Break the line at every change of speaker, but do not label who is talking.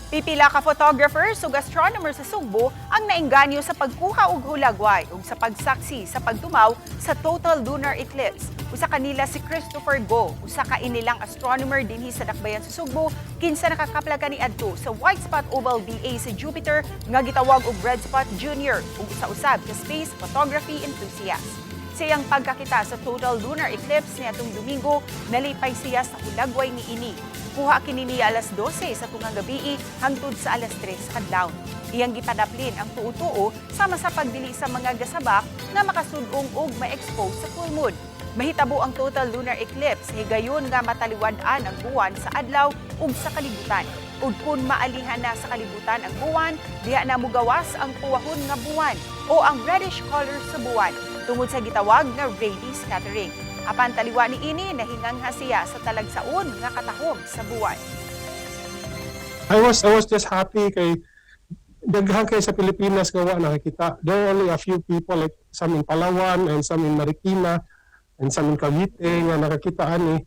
Pipila ka photographers ug astronomers sa Sugbo ang naengganyo sa pagkuha og hulagway ug sa pagsaksi sa pagtumaw sa total lunar eclipse. Usa kanila si Christopher Go, usa ka inilang astronomer dinhi sa Dakbayan sa Sugbo, kinsa nakakapla kaniadto sa White Spot Oval BA sa Jupiter nga gitawag og Red Spot Junior ug usa usab ka space photography enthusiast. Sa iyang pagkakita sa total lunar eclipse niadtong Domingo, nalipay siya sa hulagway niini. Kuha kini niya alas 12 sa tungang gabii hangtod sa alas 3 sa kadlawon. Iyang gipadaplin ang tuo-tuo sama sa pagdili sa mga gasabak nga makasudong og ma-expose sa full moon. Mahitabo ang total lunar eclipse higayon nga mataliwad-an ang buwan sa adlaw ug sa kalibutan. Ug kung maalihan na sa kalibutan ang buwan, diha na mugawas ang puwahon nga buwan o ang reddish color sa buwan tungod sa gitawag nga Rayleigh scattering. Apan taliwa ni ini, nahingangha siya sa talagsaon nga katahom sa buwan.
I was just happy kay daghan kay sa Pilipinas nga wa nakakita. There are only a few people, like some in Palawan and some in Marikina and some in Cavite nga nakakita ani.